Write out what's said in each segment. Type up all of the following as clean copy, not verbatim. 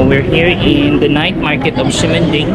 we're here in the night market of Ximending.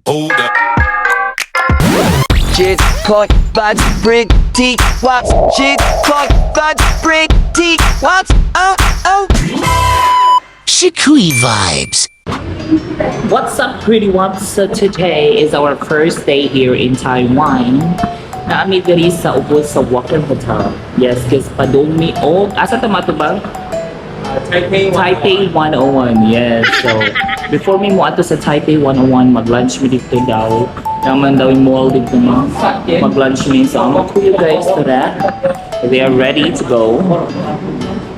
Hold up. Shit, coin, but pretty what? Shit, coin, but pretty what? Oh, oh. Shikui vibes. What's up, pretty ones? So today is our first day here in Taiwan. Naa mi diri sa ubos sa Walker Hotel. Yes, cause padung mi og asa ta mato ba? Taipei. Taipei 101. Yes. So before mi mo ato sa Taipei 101, mag-lunch mi dito daw. Naman daw yung mall dito no. Mag-lunch mi. So amo ko you guys to that. They are ready to go.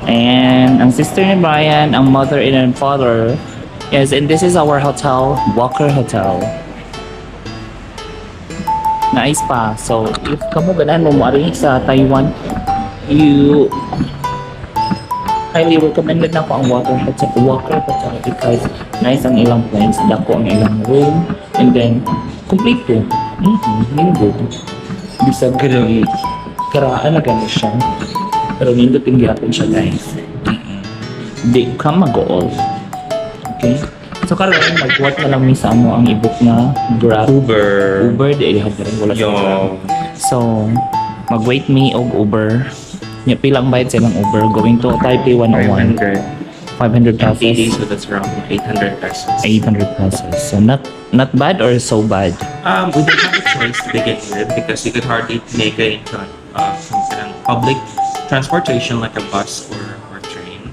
And ang sister ni Brian, ang mother and father. Yes, and this is our hotel, Walker Hotel. Nice pa. So, if kamo ganahan mo moari sa Taiwan, you highly recommended na ko ang Walker Hotel because nice ang ilang place, dako ang ilang room, and then complete to. Nindot. Bisag kanang karaan na gani siya. Pero nindot din gyapon siya, guys. Di ka mag-all. Okay? So karon magbuhat na lang mi sa amo ang i-book na Grab. Uber. Uber di ay rin wala sa Yo. Grab. So mag-wait me og Uber. Nya pilang bayad sa ilang Uber going to Taipei 101? 500. 500 NTD, pesos. so that's around 800 pesos. 800 pesos. So not bad or so bad? We didn't have a choice to begin with because you could hardly make it into some public transportation like a bus or train.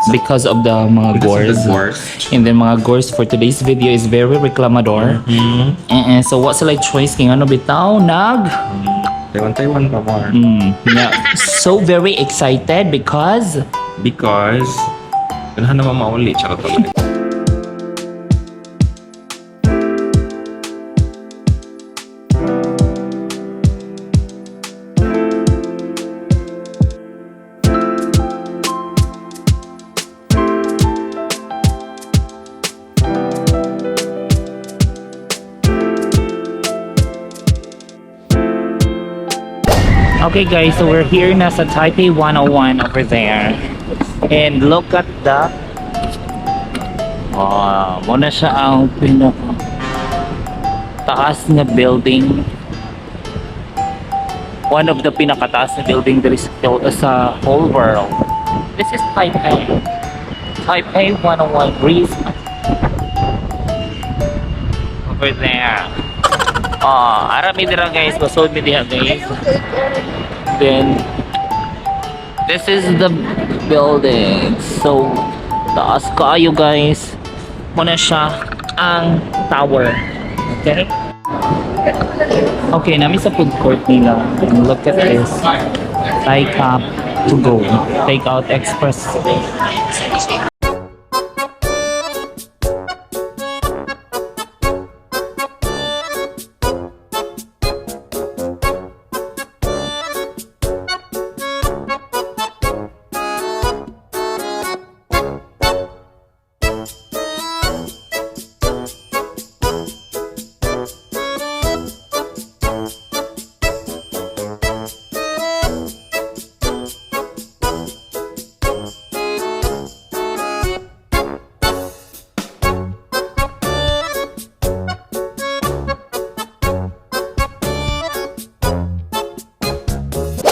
So, Because of the mga because gores. of the gores. And then mga gores for today's video is very reclamador. Eh, eh, so what sila choice king ano bitaw nag Taiwan, Taiwan pa more. Yeah. So very excited because Because, ganahan naman mauli, tsaka tuloy. Okay guys, so we're here na sa Taipei 101 over there. And look at the. Ah, muna siya ang pinaka taas na building. One of the pinakataas na building there is sa whole world. This is Taipei. Taipei 101 Breeze. Over there. Ah, ara mi dira guys, basod mi diha guys. Then this is the building. So taas kaayo guys. Muna siya ang tower. Okay? Okay, nami sa food court nila. And look at this. Thai cup to go. Take out express.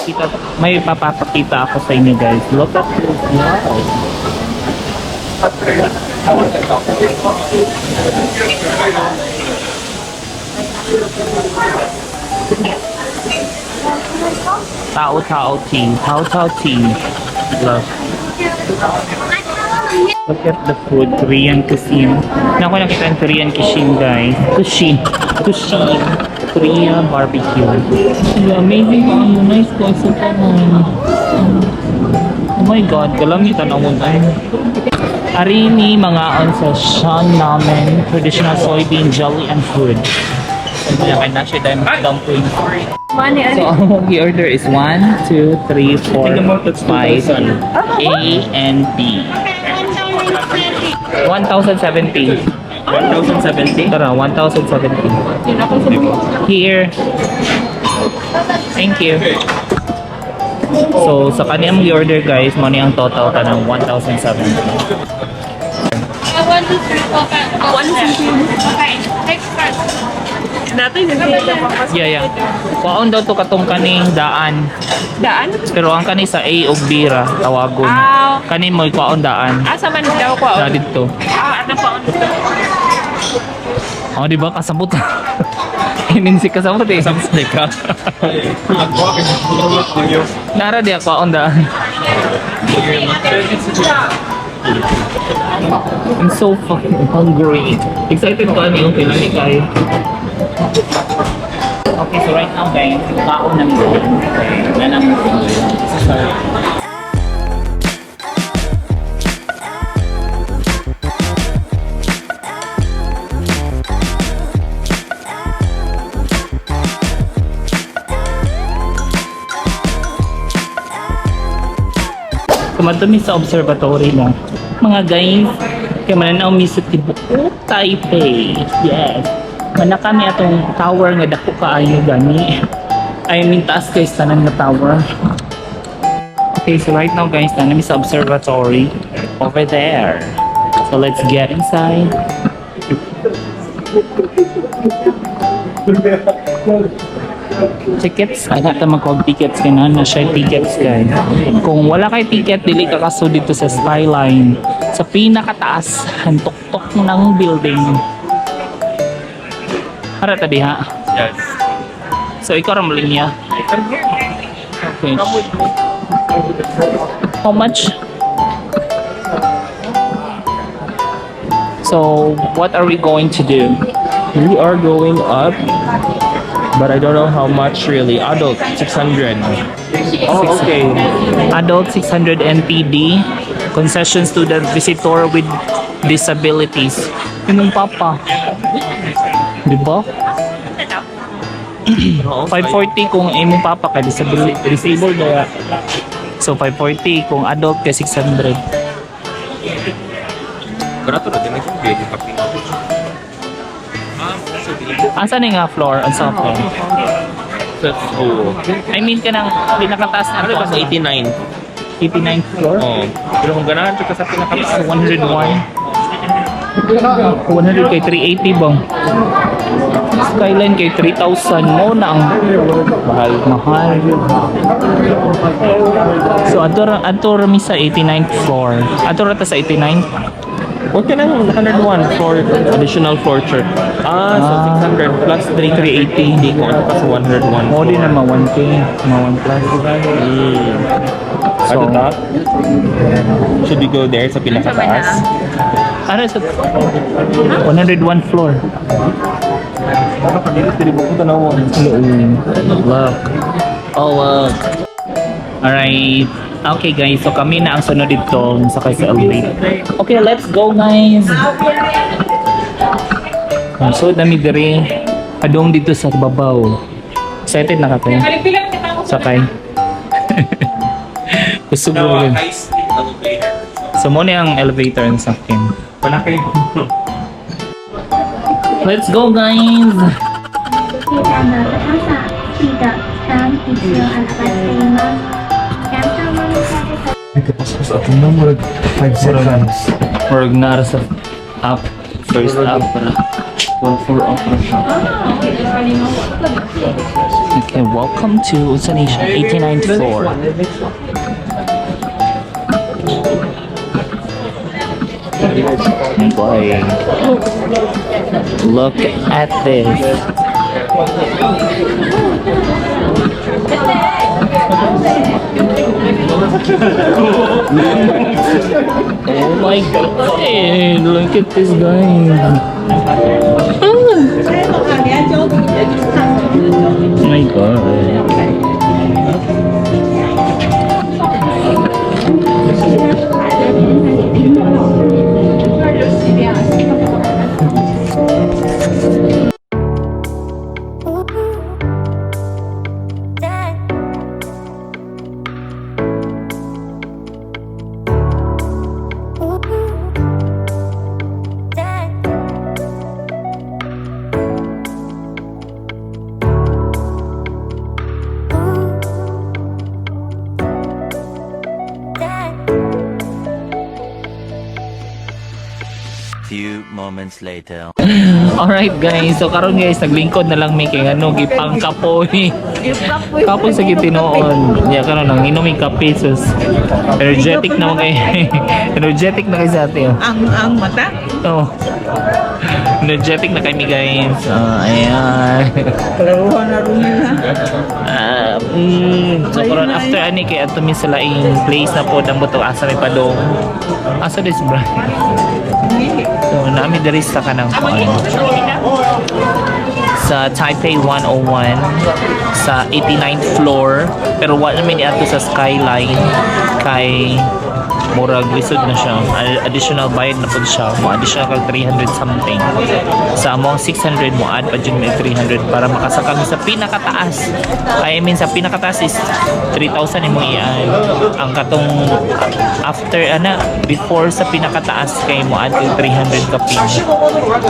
Kita, may papapakita ako sa inyo guys. Look at this. Wow. Tao Tao Tea. Tao Tao Tea. Love. Look at the food, Korean cuisine. Naku, nakita ang Korean cuisine, guys. Cuisine. Cuisine. Korea barbecue. Ala, amazing ko. Ang nice ko. Ang super mo. Oh my God, kalamitan ako ay. Arini mga on sa Sean Namen, traditional soybean jelly and food. Kaya kay na siya dahil dumpling. So, ang order is 1, 2, 3, 4, 5, A and B. 1,070. 1,070? Tara, 1,070. Here. Thank you. So, sa kaniyang order guys, money ang total ta ng 1,070. One, two, three, four, five. One, two, three. Okay, next card. Yeah. Kwaon daw to katong kaning daan. Daan? Pero ang kani sa A ug B ra tawagon. Ah. Kani mo kwaon daan. Asa man daw ko? Na didto. Ah, ano pa? Oh, di ba kasabot? Hininsi kasabot eh. Kasabot ka. Nara di kwaon daan. I'm so fucking hungry. Excited ko ano yung kailangan kayo. Okay, so right now guys, kaon na mi. Okay, na nang sorry. Kumadto mi sa observatory mo. Mga guys, kay mananaw mi sa tibuok Taipei. Yes. Mana kami atong tower nga dako kaayo gani. I mean, taas guys tanan nga tower. Okay, so right now guys, naa mi sa observatory over there. So let's get inside. Tickets, ay nata magkog tickets kay na na siya tickets guys. Kung wala kay ticket, dili ka kaso dito sa skyline. Sa pinakataas, ang tuktok ng building. Para ta diha. Yes. So ikaw ra mo linya. Okay. How much? So, what are we going to do? We are going up, but I don't know how much really. Adult, 600. Oh, okay. Adult 600 NPD, concession student visitor with disabilities. Yun ang papa. Di ba? 540 kung imong papa ka disability disabled na. So 540 kung adult ka 600. Barato na din naging baby kape. Ah, so dili Asa na nga floor? Asa floor? Oh. I mean kanang pinakataas na Ano ba sa 89? 89th floor? Oh. Pero kung ganahan ka sa pinakataas, So 101. 100 kay 380 bang? Skyline kay 3,000 mo na ang Mahal. Mahal. So ato ra mi sa 89th floor. Ato ra ta sa 89th. Huwag ka nang 101 floor, additional floor chart. Ah, so Ah. 600 plus 380. 380 kung ano pa sa 101 Mo din floor. na ma 1K, ma 1 plus. So, So, ano ta? Should we go there sa pinakataas? Ano sa 101 floor? Look. Oh, look. Alright. Okay guys, so kami na ang sunod dito sakay sa elevator. Okay, let's go guys. So dami diri adong dito sa babaw. Excited na ka tayo? Sakay. Gusto ko rin. High-speed elevator. So mo na ang elevator sa akin. Wala kayo. Let's go guys! の高さ、スピード、3、1を表しています。ダウン Nagkapaspas ato na, murag 5 seconds. Murag nara sa up. First up. 1-4 up ra siya. Okay, welcome to Unsa Nation 89th floor. Boy. Look at this. Oh my God. Look at this guy. Ah. Oh my God. Few moments later. Alright guys, so karon guys, naglingkod na lang mi kay ano, gipangkapoy. Kapoy sa gitinoon. Yeah, karon nang inom mi kape sus. Energetic na kay energetic na kay sa ate. Oh. Ang mata? Oh. Energetic na kami, guys. Ah, ayan. Klaruhan na rin nila. Ah, so karon after ani kay adto mi sa laing place na po ang buto asa mi padong. Asa this brand? So nami diri sa kanang kuan. Sa Taipei 101 sa 89th floor, pero wala mi niadto sa skyline kay murag lisod na siya. Additional bayad na pud siya, mo additional kag 300 something sa among 600. Mo add pa jud may 300 para makasaka mi sa pinakataas. I mean, sa pinakataas is 3,000 imong i-add. Ang katong after ana, before sa pinakataas, kay mo add kag 300 kapin.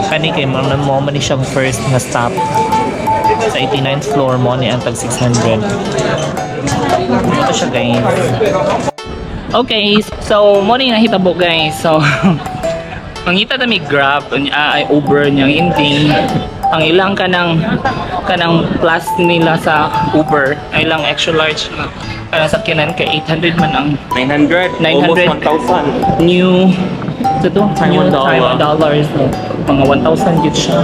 Kani kay mo man ni siyang first nga stop sa 89th floor, mo ni ang tag 600. Ito siya, guys. Okay, so mo ni nahitabo, guys. So mangita ta mi Grab, ay Uber niyang hindi ang ilang kanang plus nila sa Uber ay lang extra large na kanang sakyanan kay 800 man ang 900, 900. almost 1,000. New ito to, Taiwan new dollar. Taiwan dollars, no? Mga 1,000 yun siya.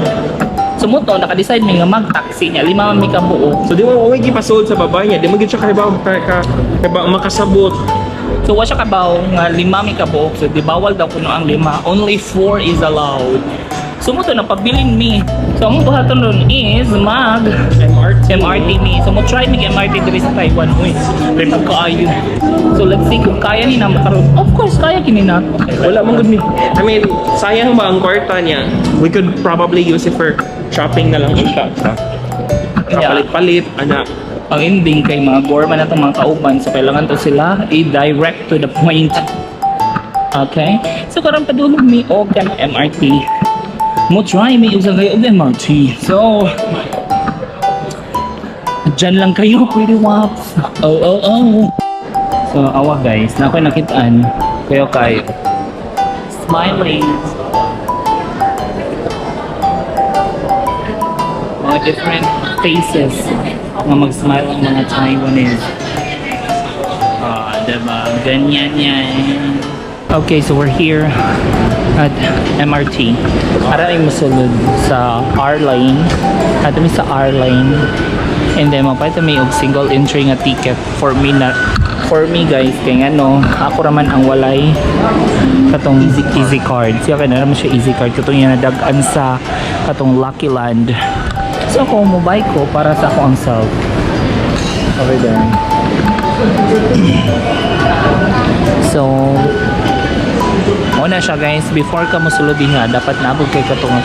So mo to naka-decide mi nga mag-taxi niya, lima man mi ka buo. So di mo okay gipasold sa babae niya, di mo gid siya kahibaw ka, ka, makasabot. So wa siya kabaw nga lima mi kabuok. So di bawal daw kuno ang lima. Only four is allowed. So mo to napabilin mi. So among buhaton ron is mag MRT. MRT mi. So mo try mig MRT diri sa Taiwan. Uy, repag kaayo. So let's see kung kaya ni na makaroon. Of course kaya kini na. Wala man gud ni. I mean, sayang ba ang kwarta niya? We could probably use it for shopping na lang unta. Yeah. Kapalit-palit, ana. Ang ending kay mga gorman na itong mga kauban, so kailangan to sila i-direct to the point. Okay? So karon padulong mi og kanang MRT. Mo try mi usa kayo og MRT. So dyan lang kayo, pretty wops. Oh. So, awa guys, na ako'y nakitaan. Kayo kay smiling. Mga different faces nga mag-smile ang mga Taiwanese. Ah, diba? Ganyan yan. Okay, so we're here at MRT. Ara ay musulod sa R lane. Ato mi sa R lane. And then mapayto mi og single entry nga ticket for me na for me, guys, kay ngano ako raman ang walay katong easy card. Siya kay na naman siya easy card katong iya nadag-an sa katong Lucky Land. So ako mobile ko para sa ako ang self. Over there. So, una siya guys, before ka mosulod nga, dapat naabot kay katong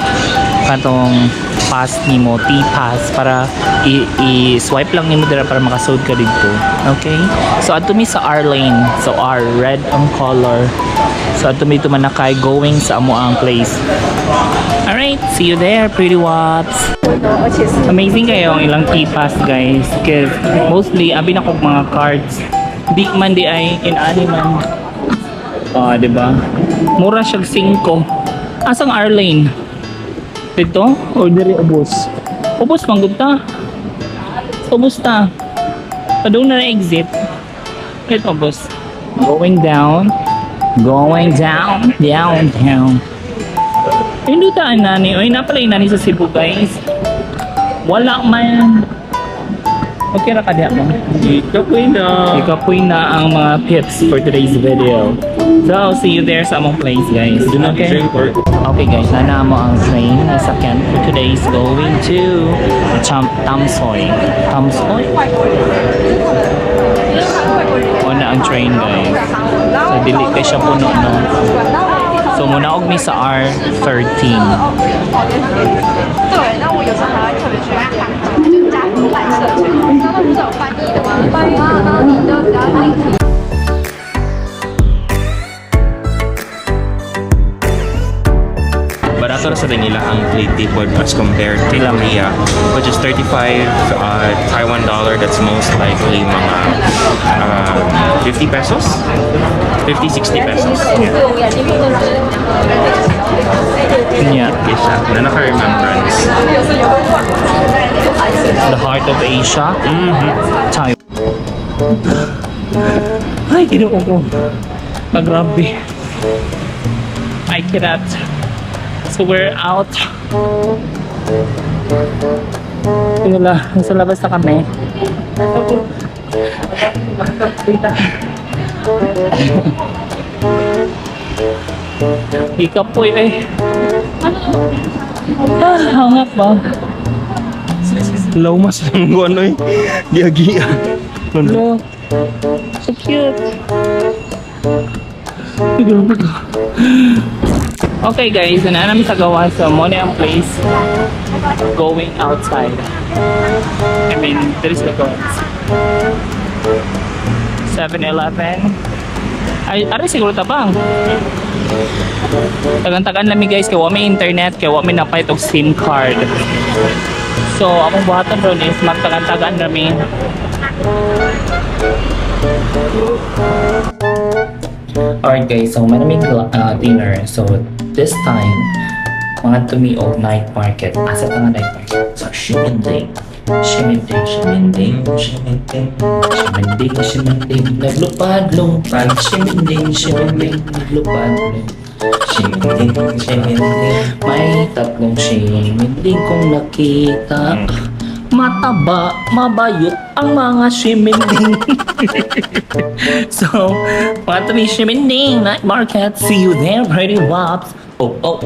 katong pass nimo, T-pass, para i-swipe lang nimo dira para makasud ka didto. Okay? So adto mi sa R lane. So R, red ang color. So adto mi tumanakay going sa amo ang place. Alright, see you there, pretty wops. Amazing kayo ang ilang T-pass, guys. Because mostly, abi na kog mga cards. Di man di ay in-ani man. Ah, di ba? Mura siyag 5. Asang R lane? Dito? O diri ubos? Ubos man gud ta. Ubos ta. Padung na exit. Ito ubos. Going down. Going down, down, down. Hindi ta nani. Oy, naa pala nani sa Cebu, guys. Wala man. Okay ra ka diha mo. Ikapoy na. Ikapoy na ang mga pips for today's video. So, see you there sa among place, guys. Do not Okay. drink or Okay guys, naa na mo ang train na sakyan for today's going to Tamsui. Tamsui? Mao na ang train, guys. So dili kay siya puno, no. So munaog mi sa R13. 对，那我有时候还会特别去看，就是家庭办社群，那不是有翻译的吗？翻译，然后你就只要进去。 Barato ra sa nila ang plane ticket as compared to Korea, which is 35 Taiwan dollar. That's most likely mga 50 pesos, 50, 60 pesos. Yeah. Yeah. Okay siya. Na naka-remembrance. The heart of Asia. Taiwan. Ay, Ginoo ko. Magrabe. I cannot. So we're out. Wala, nasa labas na kami. Ikapoy eh. Ah, hangak ba? Low mas lang ko ano eh. Giagian. Look. So cute. Ay, grabe ka. Okay guys, naa namin sa gawas. So, mao ang place going outside. I mean, there is the gawas. 7-Eleven. Ay, ari siguro tabang. Tagan-tagan lami guys, kay wa may internet, kay wa may napalit og SIM card. So, among buhaton ron is magtagan-tagan rami. Alright guys, so maraming dinner. So this time, mga tumi og night market. Asa ta nga night market? So Ximending. Ximending, Ximending, Ximending, Ximending, Ximending, naglupad-lupad. Ximending, Ximending, naglupad. Ximending, Ximending, may tatlong Ximending kong nakita. Mataba, mabayot ang mga Ximending. So, Patri Ximending Night Market. See you there, pretty wops. Oh.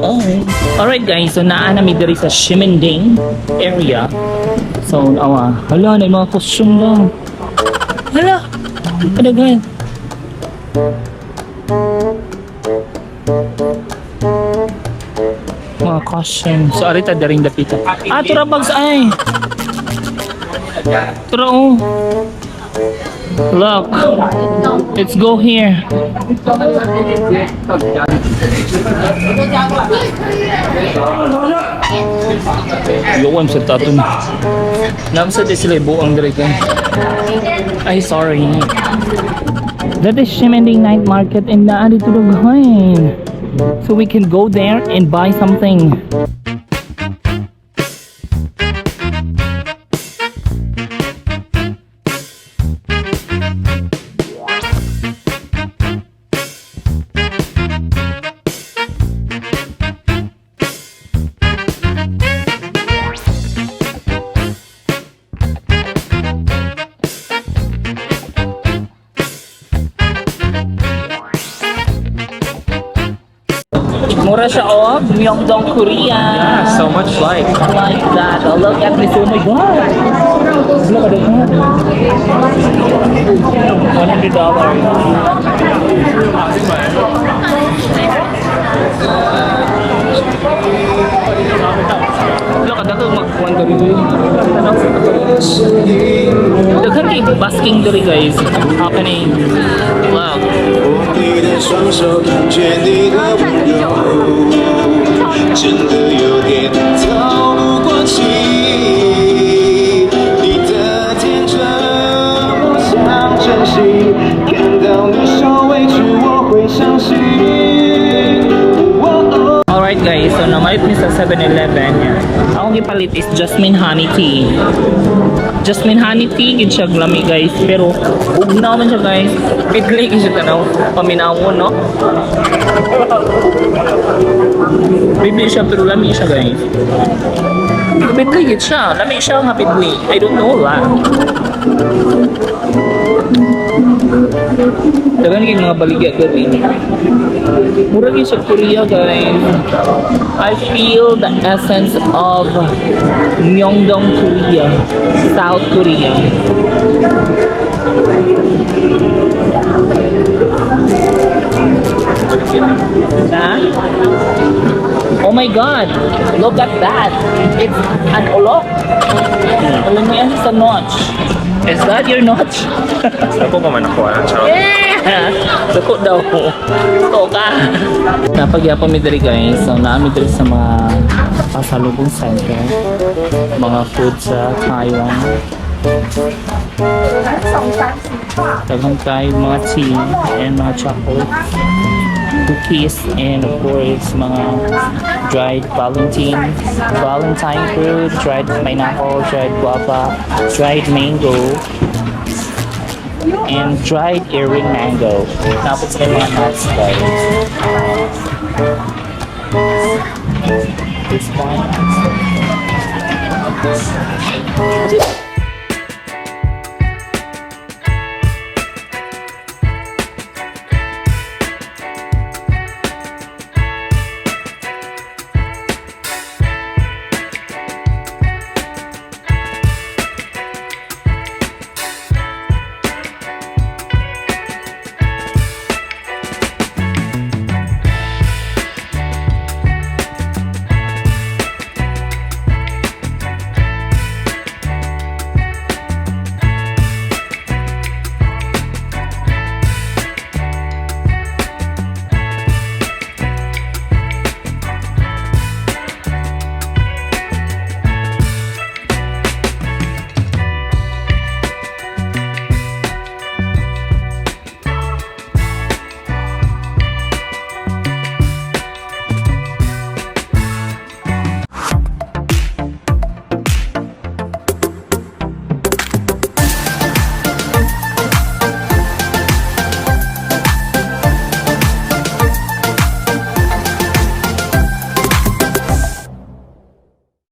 Alright guys, so naa na mi diri sa Ximending area. So, awa, hala, na mga costume lang. Hala, kadaghan. Mga costume. So, arita daring dapita. Ah, tura bags ay. Tura oh. Look, let's go here. Yawan sa taton. Namsa di sila buang diri kay. Ay, sorry. That is Ximending Night Market and naa dito daghan. So we can go there and buy something. Mura siya oh, Myeongdong, Korea. Yeah, so much like. Like that. Oh, look at this. Oh my God. Look at that. $100. Look at that. Mag-one diri. Daghan kay busking diri guys. Happening. Look. 你的双手，感觉你的温柔，真的有点透不过气。你的天真，我想珍惜，看到你受委屈，我会伤心。 Alright guys, so Namalit mi sa 7-Eleven. Yan. Akong gipalit is Jasmine Honey Tea. Jasmine Honey Tea, gid siya lami, guys. Pero ugnaw man siya, guys. Bidli gid siya tanaw. Paminawon, no? Bidli siya pero lami siya, guys. Bidli gid siya. Lami siya nga bidli. I don't know lah. Dagan kay mga baligya gabi. Mura gyud sa Korea, guys. I feel the essence of Myeongdong, Korea. South Korea. Na? Oh my God! Look at that! It's an ulok! Alam mo yan sa notch. Is that your notch? Ako pa man ako ah. Charot. Yeah! Dako daw. To ka. Napagyapon mi diri, guys. So naa mi diri sa mga pasalubong center. Mga food sa Taiwan. Daghan kay mga tea and mga chocolate cookies and, of course, mga dried Valentine fruit, dried pineapple, dried guava, dried mango, and dried earring mango. Tapos may mga nuts, guys. This one.